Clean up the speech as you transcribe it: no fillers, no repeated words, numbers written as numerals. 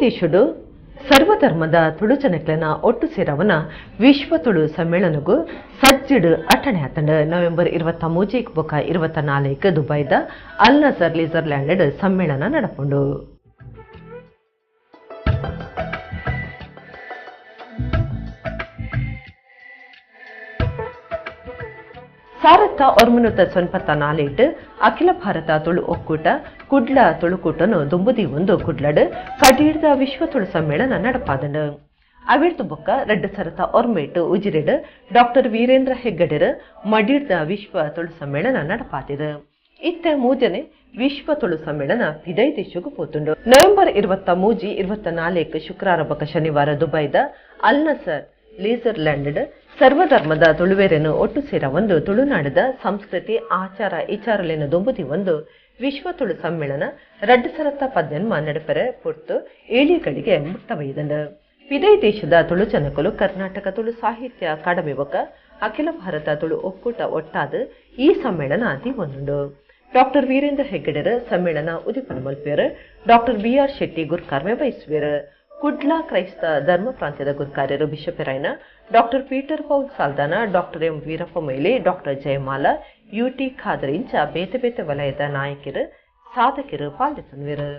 ದೇಶಡು ಸರ್ವಧರ್ಮದ ತುಳು ಜನಕ್ಲೆನ ಒಟ್ಟು ಸೇರವನ ವಿಶ್ವ ತುಳು ಸಮ್ಮೇಳನಗೂ ಸಜ್ಜಿಡು ಅಟ್ಟಣೆ ಆತಂಡು. ನವೆಂಬರ್ 23 ಬೊಕ 24 ದುಬೈದ ಅಲ್ ನಸರ್ ಲೇಸರ್ ಲ್ಯಾಂಡ್ ಸಮ್ಮೇಳನ ನಡಪುಂಡು. ಸಾರತ್ತ ಒರ್ಮನುತ ಸೊನ್ಪತ್ತ ನಾಲೇಟ್ ಅಖಿಲ ಭಾರತ ತುಳು ಒಕ್ಕೂಟ ಕುಡ್ಲ ತುಳುಕೂಟನು ದುಂಬುದಿ ಒಂದು ಕುಡ್ಲಡ್ ಕಡೀರ್ದ ವಿಶ್ವ ತುಳು ಸಮ್ಮೇಳನ ನಡಪಾದಂಡು. ಅವಿರ್ದು ಬೊಕ್ಕ ರಡ್ಡು ಸರತ ಒರ್ಮೇಟ್ ಉಜಿರೆಡ್ ಡಾಕ್ಟರ್ ವೀರೇಂದ್ರ ಹೆಗ್ಗಡೆರ್ ಮಡೀರ್ದ ವಿಶ್ವ ತುಳು ಸಮ್ಮೇಳನ ನಡಪಾತಿದೆ. ಇತ್ತೆ ಮೂಜನೆ ವಿಶ್ವ ತುಳು ಸಮ್ಮೇಳನ ಪಿದೈ ದೇಶಕ್ಕೂ ಪೋತುಂಡು. ನವೆಂಬರ್ 23 24 ಶುಕ್ರವಾರ ಬೊಕ್ಕ ಶನಿವಾರ ದುಬೈದ ಅಲ್ ನಸರ್ ಲೇಸರ್ ಲ್ಯಾಂಡ್ ಸರ್ವಧರ್ಮದ ತುಳುವೆರೆನು ಒಟ್ಟು ಸೇರ ಒಂದು ತುಳುನಾಡದ ಸಂಸ್ಕೃತಿ ಆಚಾರ ವಿಚಾರಲೆನು ದುಂಬುದಿ ಒಂದು ವಿಶ್ವ ತುಳು ಸಮ್ಮೇಳನ 2018 ನಡೆಪರೆ ಪೊರ್ತು ಏಳಿಗಳಿಗೆ ಮುಕ್ತವೈದಂಡು. ಪಿದೈ ದೇಶದ ತುಳು ಜನಕಲು ಕರ್ನಾಟಕ ತುಳು ಸಾಹಿತ್ಯ ಅಕಾಡೆಮಿ ಬೊಕ್ಕ ಅಖಿಲ ಭಾರತ ತುಳು ಒಕ್ಕೂಟ ಒಟ್ಟಾದ ಈ ಸಮ್ಮೇಳನ ದಿವೊಂದುಂಡು. ಡಾಕ್ಟರ್ ವೀರೇಂದ್ರ ಹೆಗ್ಗಡೆರ್ ಸಮ್ಮೇಳನ ಉದಿಪನ ಮಲ್ಪೆರ್. ಡಾಕ್ಟರ್ ಬಿ ಆರ್ ಶೆಟ್ಟಿ ಗುರ್ಕಾರ್ಮೆ ವಹಿಸುವೆರ್. ಕುಡ್ಲ ಕ್ರೈಸ್ತ ಧರ್ಮ ಪ್ರಾಂತ್ಯದ ಗುರ್ಕಾರ್ಯರು ಬಿಷಪೆರಾಯ್ನ doctor Peter Paul Saldanha, doctor M Veerappa Moily, doctor Jayamala, UT Khader ಇಂಚ ಬೇತೆ ಬೇತೆ ವಲಯದ ನಾಯಕರು ಸಾಧಕರು ಪಾಲ್ಗೊಳ್ಳುವರು.